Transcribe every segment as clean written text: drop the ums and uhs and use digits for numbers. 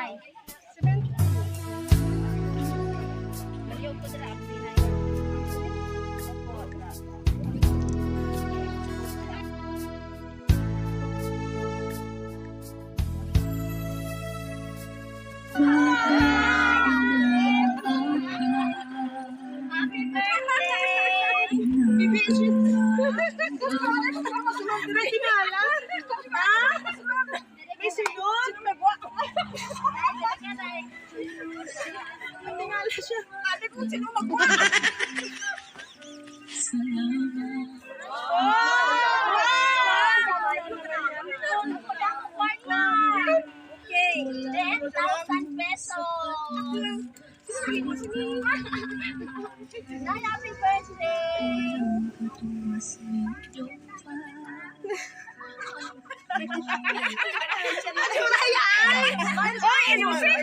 Nay? Baliw ko dira abdi, Nay. Opo, dira. Happy birthday! May tingala? Ha? May sunod? Sino may buwa? May tingala siya. Ate ko, sino magbuwa? Okay, 10,000 pesos. Nay, happy birthday! Oy, inusin!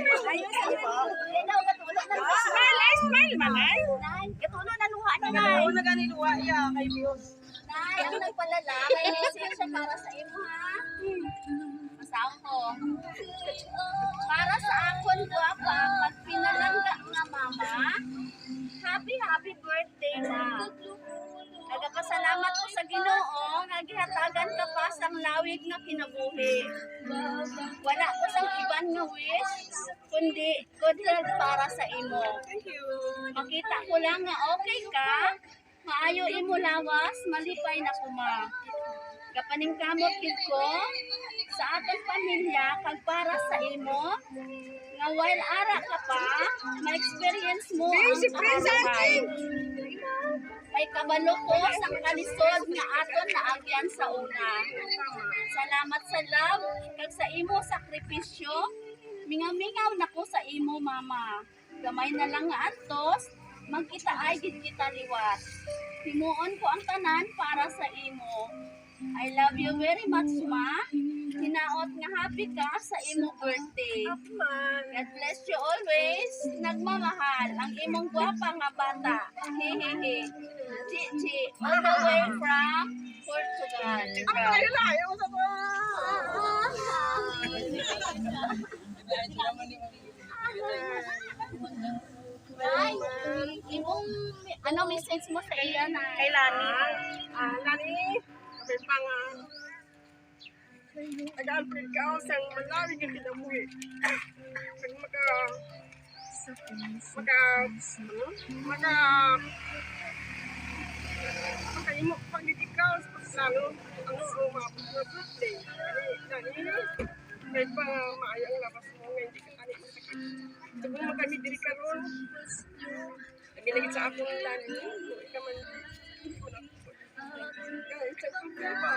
Smile, ay, smile, malay. Nay, katulo na luha ni Nay. Oo, naganiluwa iya kay Diyos. Nay, ang nagpalala, may message siya para sa imo, ha? Masaw ko. Para sa akon gwapa, pag pinalangga nga mama, happy happy birthday, ma. Nagapasalamat ko sa Ginoo nga gihatagan ka pa sang lawig nga kinabuhi. Wala ko sang iban nga wish kundi good health para sa imo. Thank you. Makita ko lang nga okay ka, maayo imo lawas, malipay na kuma. Kapaningkamot gid ko sa aton pamilya kag para sa imo nga while ara ka pa, ma-experience mo ang Si Prince kahanuhay. Kay kabalo ko sa kalisod nga aton naagyan sa una. Salamat sa love kag sa imo sakripisyo. Mingaw-mingaw na ko sa imo, mama. Gamay na lang nga antos, magkita ay gid kita liwat. Himuon ko ang tanan para sa imo. I love you very much, ma. Hinaot nga happy ka sa imo birthday. God bless you always. Nagmamahal ang imong gwapa nga bata. Hehehe. Chichi, all the way from Portugal. Ang layo-layo sa to. Ay, imong ano message mo sa iya na? Kay Lani. Ah, Lani, kami pa nga. Nag-alfred ka sa malawig ang kinabuhi. Pag maka, ano? Maka, imo, pag ikaw sa pagplano, ano, ang mga birthday. Lani, Lani, kahit pa maayo ang labas mo, nga hindi ka tani masakit. So kung makami diri karon, nagilagid sa akong Lani, ikaw man, hindi ko na kahit sa problema.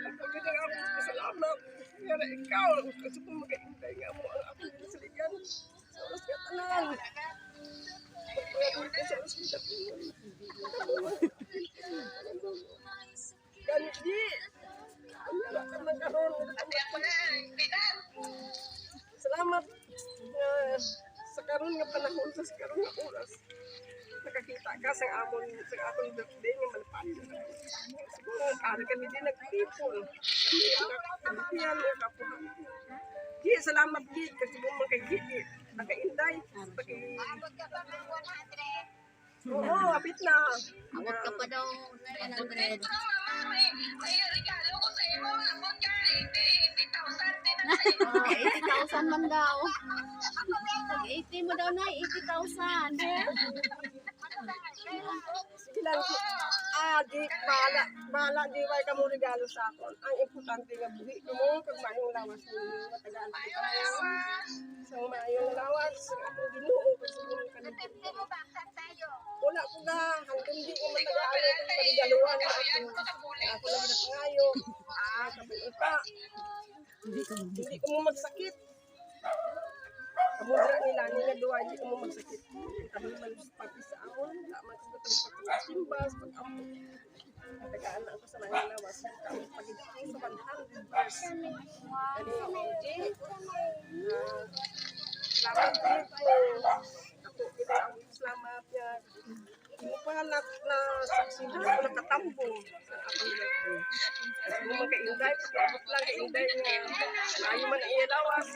Pagkakita nga ako, pasalamat. Nga na ikaw, kasi kung makaintay nga mo ang akong kasaligan. Sa oras nga tanan. Pagpagod ko sa oras nga tanan. Gani di. Wala ka man karon. Salamat nga sa karon nga panahon, sa karon nga oras. Nakakita ka sa amon sa akong birthday nga malpayo. Siguro kari kami din nagtipon. Kami ang kapuhan. Di, salamat di kasi kung kay Gigi, nakainday. Paki. Oo, apit na. Abot ka pa daw 900. May regalo ko sa imo, abot ka 80,000 din ang sa imo. Oh, 80,000 man daw. Pag 80 mo daw na, 80,000. Sige lang. Ah, di, bahala, bahala, di way ka mo regalo sa akon. Ang importante nga buhi ko mo, kag maayong lawas ninyo, matagaan ko kayo. Sa maayong lawas, sa akong Ginoo, kag sa inyong kalibot. Wala ko na, hanggang di ko matagaan ang marigaluhan na ako. Ako lang ginapangayo, mga kabiluta. Hindi ko mo magsakit. Kamu dira nila nila duwa, hindi ko mo magsakit. Kami man pati sa amon, wala man sa pagsimbas, pag-ampo. Natagaan na ako sa mga lawas. Kami pagid ako sa 100 years. Ani, G, ah, salamat dito. Ako, kita ang salamat niya. Imo pa na saksihan ko nakatambong sa akong birthday. Kasi mo man kay Inday, pakiabot lang kay Inday nga maayo man ang iya lawas.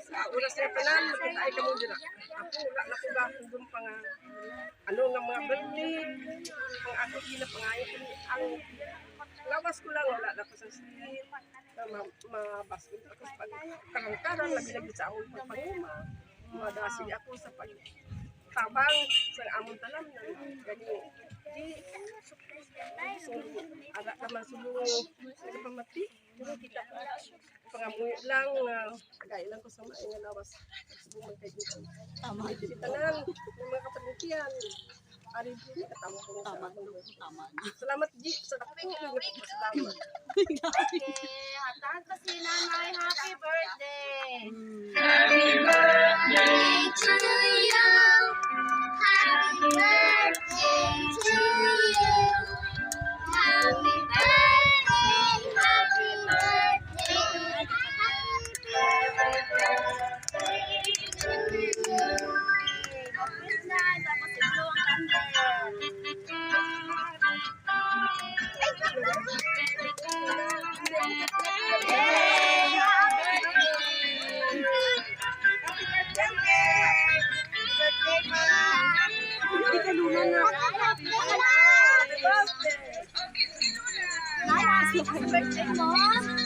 Sa oras niya tanan, makita ay kamo dira. Ako, wala na ko gahugom pa nga ano nga mga birthday. Ang ako ginapangayo ko ni ang lawas ko lang, wala na ko sa sakit. Na mabaskog ako sa pagkarang-karang, labi lagi sa among pagpanguma. Madasig ako sa pagtabang sa among talamnan. Gani, di, so, ara ka man sulong nagpamati. Pangamuyo lang, nga gaya lang ko sa maayong nga lawas. Subong man kay dito. Tama. Si tanan, ng mga kapatid, ari di katampong sa Tama. among Tama. Salamat G sa dako nga pagpasalamat. Okay, hatag ka si Nanay. Happy birthday! Happy birthday to you. Happy birthday to you. Happy birthday, happy birthday. Happy birthday to you. Okay, na. Tapos i-blow ang candle. Yay! Happy Happy birthday! Happy birthday, Ma! Hindi ka luna na. Happy birthday! Happy birthday mo.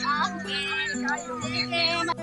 Okay. Sige.